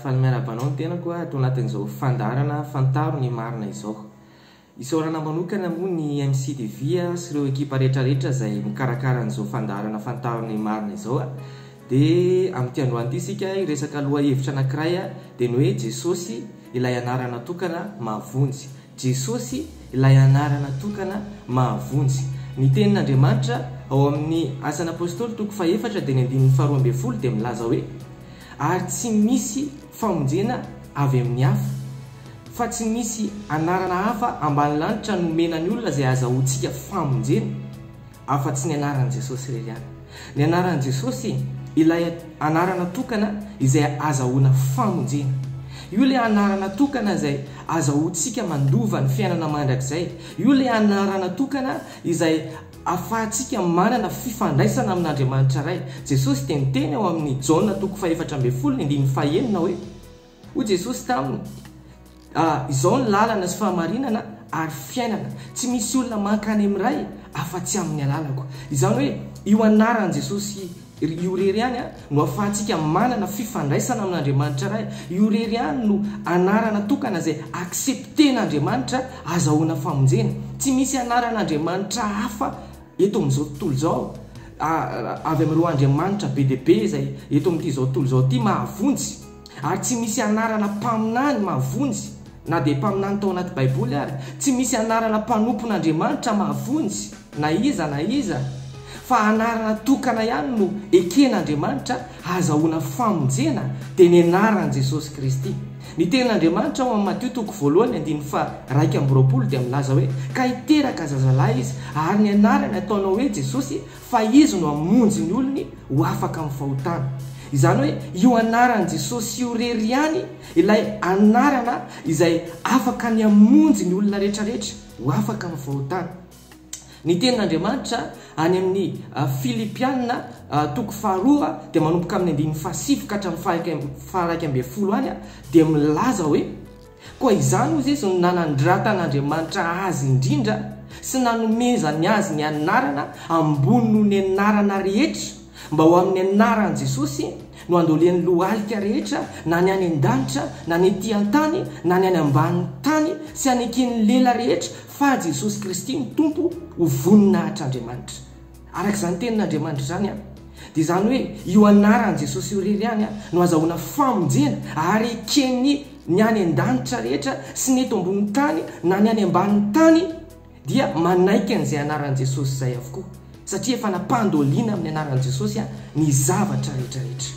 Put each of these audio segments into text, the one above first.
Faly miarahaba anao ny tenako ato anatin'izao fandaharana Fantaro ny marina izao. Isaorana manokana moa ny MCTV sy ireo ekipa rehetrarehetra izay mikarakara an'izao fandaharana Fantaro ny marina izao. Dia amin'ity androany ity isika hiresaka lohahevitra anankiray dia ny hoe Jesosy ilay anarana tokana mahavonjy. Jesosy ilay anarana tokana mahavonjy. Ny tenin'Andriamanitra ao amin'ny Asan'ny Apostoly toko fahefatra dia ny andininy faharoa ambin'ny folo dia milaza hoe, Ary tsy misy famonjena avy amin'ny hafa, fa tsy misy anarana hafa ambany lanitra nomena ny olona izay azahoantsika famonjena. Afa-tsy ny anaran'i Jesosy irery ihany. Ny anaran'i Jesosy, ilay anarana tokana izay azahoana famonjena. Io ilay anarana tokana izay azahoantsika mandova ny fiainana mandrakizay. Io ilay anarana tokana izay afahantsika manana fifandraisana amin'Andriamanitra Ray. Jesosy dia niteny ao amin'ny Jaona toko faha-14 ny andininy fahenina hoe, Hoy Jesosy taminy, Izao ny lalana sy fahamarinana ary fiainana. Tsy misy olona mankany amin'ny Ray afa-tsy amin'ny alalako. Izany hoe io anaran'i Jesosy io irery ihany no ahafahantsika manana fifandraisana amin'Andriamanitra Ray. Io irery ihany no anarana tokana izay accepter-n'Andriamanitra azahoana famonjena. Tsy misy anaran'Andriamanitra hafa eto amin'izao tontolo izao, avy amin'ireo andriamanitra be dia be izay eto amin'ity izao tontolo izao ity mahavonjy. Ary tsy misy anarana mpaminany mahavonjy, na dia mpaminany tao anaty Baiboly ary. Tsy misy anarana mpanompon'Andriamanitra mahavonjy, na iza na iza. Fa anarana tokana ihany no eken'Andriamanitra hahazahoana famonjena, dia ny anaran'i Jesosy Kristy. Ny tenin'Andriamanitra ao amin'ny Matio toko voalohany andininy faha-21 dia milaza hoe, Ka hiteraka zazalahy izy, ary ny anarany hataonao hoe Jesosy, fa Izy no hamonjy ny olony ho afaka amin'ny fahotana. Izany hoe io anaran'i Jesosy io irery ihany ilay anarana izay afaka ny hamonjy ny olona rehetrarehetra ho afaka amin'ny fahotana. Ny tenin'Andriamanitra any amin'ny Filipiana toko faharoa dia manomboka amin'ny andininy fahasivy ka hatramin'ny faha-11 any dia milaza hoe, Koa izany hozy izy no nanandratan'Andriamanitra azy indrindra sy nanomezany azy ny anarana ambony noho ny anarana rehetra, mba ho amin'ny anaran'i Jesosy no handolian'ny lohalika rehetra na ny any an-danitra na ny ety an-tany na ny any ambanin'ny tany sy haneken'ny lela rehetra fa Jesosy Kristy no Tompo ho voninahitr'Andriamanitra. Araka izany tenin'Andriamanitra izany, dia izany hoe io anaran'i Jesosy io irery ihany no azahoana famonjena ary eken'ny ny any an-danitra rehetra sy ny eto ambonin'ny tany na ny any ambanin'ny tany dia manaiky an'izay anaran'i Jesosy izay avokoa satria efa nampandoliana amin'ny anaran'i Jesosy ny zavatra rehetra rehetra.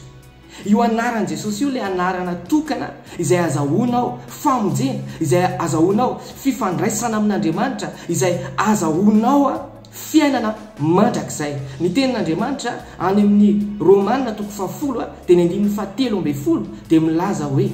Io anaran'i Jesosy io ilay anarana tokana izay azahoanao famonjena, izay azahoanao fifandraisana amin'Andriamanitra, izay azahoanao fiainana mandrakizay. Ny tenin'Andriamanitra any amin'ny Romana toko fahafolo dia ny andininy fahatelo ambin'ny folo dia milaza hoe,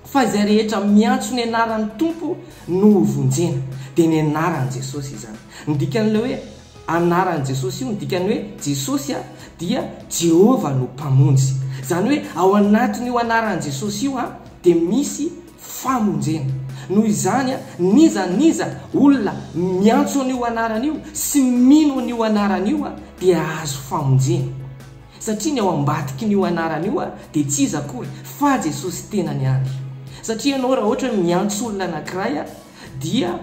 Fa izay rehetra miantso ny anaran'ny Tompo no hovonjena. Dia ny anaran'i Jesosy izany. Ny dikan'ilay hoe anaran'i Jesosy io, ny dikan'ny hoe Jesosy dia Jehovah no Mpamonjy. Izany hoe ao anatin'io anaran'i Jesosy io dia misy famonjena. Noho izany, n'iza n'iza olona miantso an'io anarana io sy mino an'io anarana io dia hahazo famonjena. Satria ny ao ambadikin'io anarana io dia tsy iza akory fa Jesosy tenany ihany. Satria ianao raha ohatra hoe miantso olona anankiray dia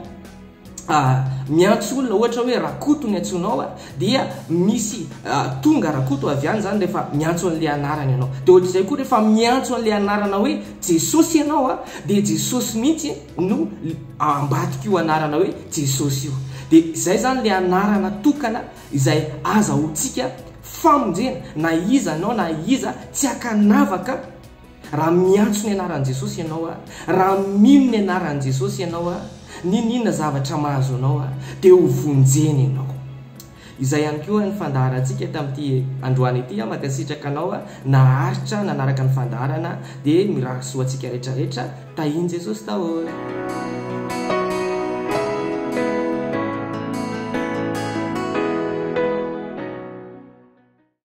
miantso olona ohatra hoe Rakoto ny antsoinao dia misy tonga Rakoto avy any izany rehefa miantso an'ilay anarana ianao. Dia ohatr'izay koa rehefa miantso an'ilay anarana hoe Jesosy ianao dia Jesosy mihitsy no ambadik'io anarana hoe Jesosy io. Dia izay izany ilay anarana tokana izay azahoantsika famonjena na iza anao na iza tsy akanavaka raha miantso ny anaran'i Jesosy ianao a, raha mino ny anaran'i Jesosy ianao a, n'inon'inona zavatra mahazo anao a, dia ho vonjena ianao. Izay ihany koa ny fandaharantsika tamin'ity androany ity a, mankasitraka anao a, naharitra nanaraka ny fandaharana dia mirary soa antsika rehetra rehetra, tahin'i Jesosy daholo.